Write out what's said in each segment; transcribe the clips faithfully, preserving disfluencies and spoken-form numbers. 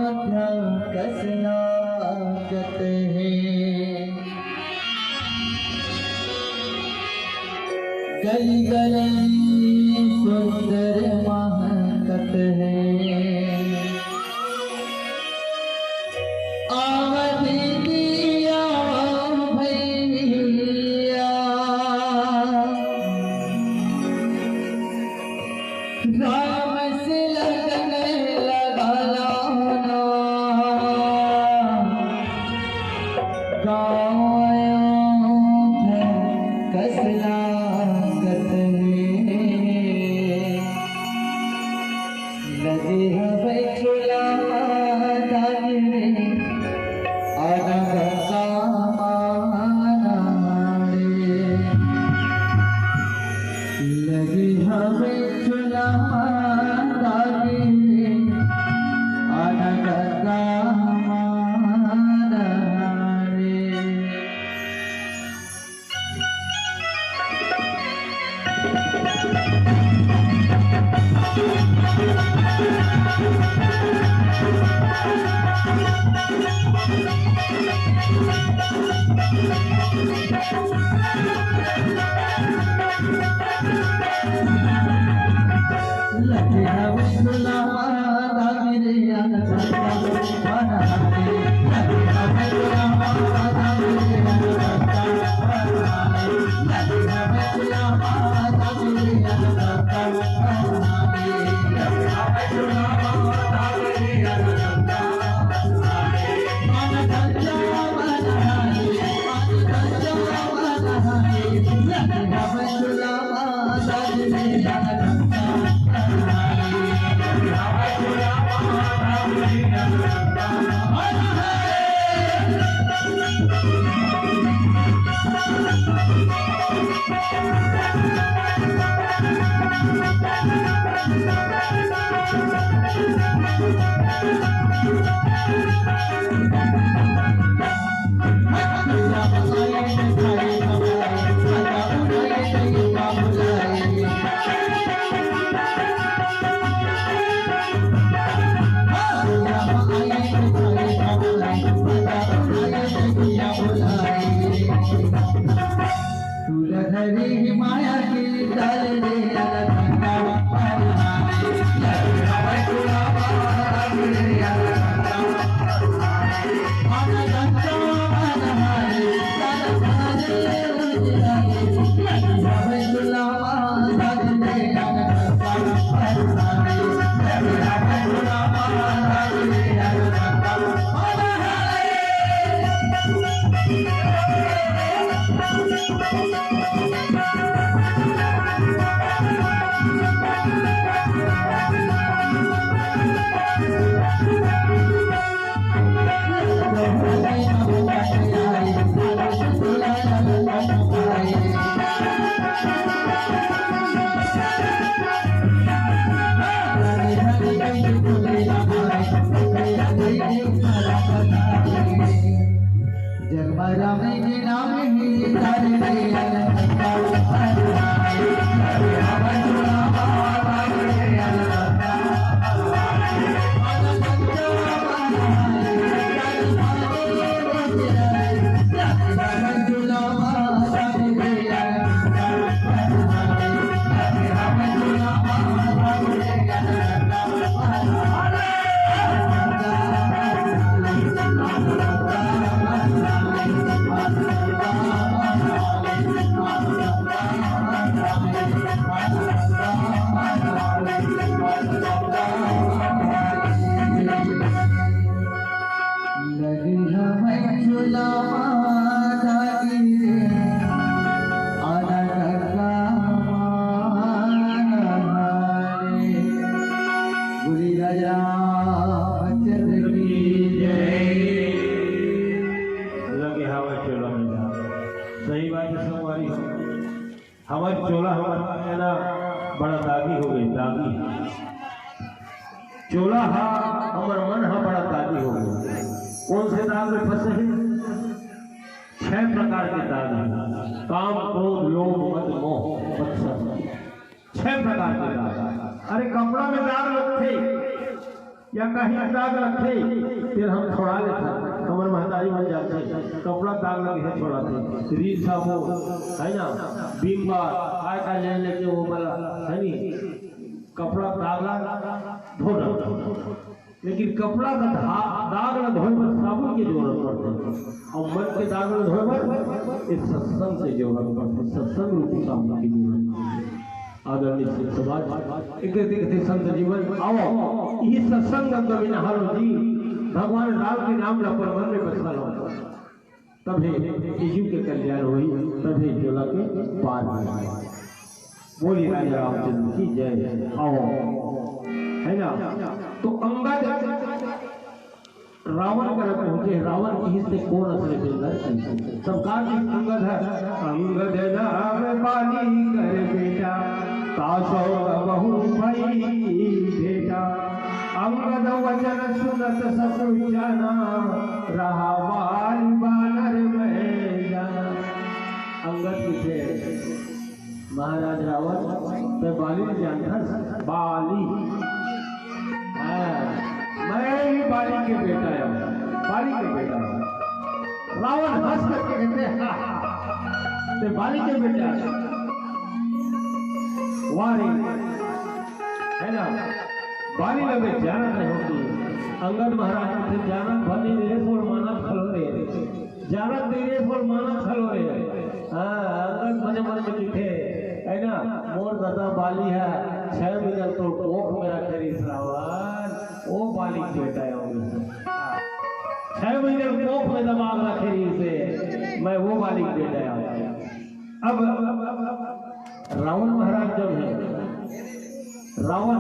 कस लागत हे। गली गली सुंदर महकत हे। आवा दीदी, आवा भैया, राम से लगन लगा लो ना। गाँव अयोध्या कस लागत हे। लगे हवय चोला दागी रे, आना गंगा माना रे। लगे हवय चोला दागी रे, आना गंगा माना रे। लगे हवय चोला में जान। सही बात है संगवारी हो। हमर चोला हमर ना बड़ा दागी हो गई, दागी। चोला हा हमर मन हा बड़ा दागी हो गई। कौन से दाग में फंसे हैं? छह प्रकार के दाग हैं। काम, क्रोध, लोभ, मद, मोह, मत्सर। छह प्रकार के दाग। अरे कपड़ा में दाग लगथे, या कहीं दाग लगथे, तेला हम छोड़ा लेथन। हमर महतारी मन जानथे, कपड़ा दाग लगे हे, छोड़ाथे। रीन साबुन, है ना, बिम बार, काय काय ले लेके वो वाला, है नी, कपड़ा दाग ला धो डालथे। लेकिन कपड़ा का धा-, दाग ला धोए बर साबुन के जरूरत पड़थे, और मन के दाग ला धोए बर ये सत्संग के जरूरत पड़थे, सत्संग रूपी साबुन के जरूरत पड़थे। आदरणीय संत समाज, एक एक संत जीवन आओ, यही सत्संग गंगा में नहा लो जी, भगवान राम के नाम ला अपन मन में बसा लो, तभे जीव के कल्याण होई, तभे झोला के पार होई। बोली राजा रामचंद्र की जय। आओ, है ना? तो अंगद रावण करा पहुंचे, रावण किहिस ते कोन अस रे बिंदर की। तब का कि अंगद है, अंगद नाम बाली कर बेटा, तासो बहु भई भेटा। अंगद वचन सुनत सकुचाना, रहा बाल बानर में जाना। अंगद किथे? महाराज रावण, तैं बाली ल जानथस? बाली। हाँ, मैं ही बाली के बेटा हूँ, बाली के बेटा हूँ। रावण हंस करके कहते, "हा, हा, तैं बाली के बेटा हस।" वाह रे, है ना? बाली ल मैं जानत नहीं होती। अंगद महाराज कथे, "जानत भले रे, बोल मानत भलो रे।" जानत नहीं रे, बोल मानत घलो रे। हाँ, अंगद मने मन में लिखे, है ना? मोर ददा बाली है, छह महीना तो कोख में रखे रहिस रावण, वो बाली के बेटा है वो। छह महीना कोख में दबा के रखे रहिस हे, मैं वो बाली के बेटा है। अब रावण महाराज जो है, रावण,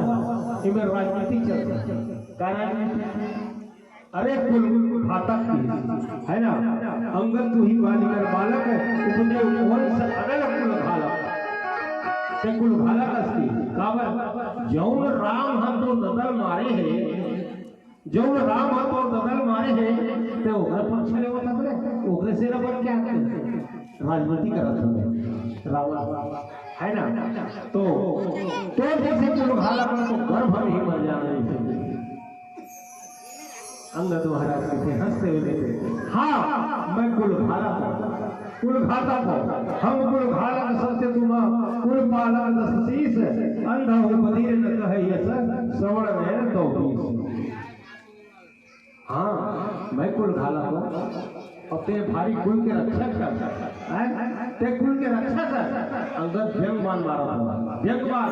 इमे राजनीति चलता है। का राजनीति? अरे कुल घातक की, है ना? अंगद तू ही बालिकर बालक, उपजे वंश अनल कुल घालक। ते कुल घालक असती, काबर? जौन राम ह तोर ददा ल मारे हे, जौन राम ह तोर ददा ल मारे हे, ते ओकरे पक्ष ले होता रे, ओकरे सेना पर क्या करते? राजनीति करत हवे रावण, है ना? तो, तो जैसे कुल घालक तो गर्भ में ही मर जाना है। अंगद महाराज कथे हंसते हुए कथे, "हाँ, मैं कुल घालक हूँ, कुल घातक हूँ। हम कुल घालक सबसे तुम, कुल पालक दस शीश, अंधा हूँ बधिर न कहे यश, श्रवण नयन दो बीस।" हाँ, मैं कुल घालक हूँ। अब ते भारी कुल के रक्षक कर, हैं? ते कुल के रक्षक कर। अंगद व्यंग बाण मारत हवय। व्यंग बाण।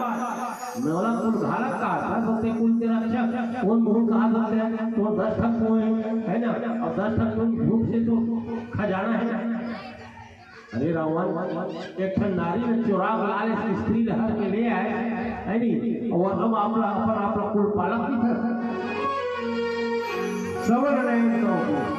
मैं बोला कुल घालक का था, तो ते कुल के रक्षक। कौन मुंह कहा सकते हैं? तो दस ठक को है, है ना? और दस ठक तुम झूठ से तो खजाना है। अरे रावण, एक ठन नारी ल चोरा के लाने से स्त्री ल हर के ले आए, है नी? और अब आप ला, अपन आप ला कुल पालक दिखत। श्रवण नयन तो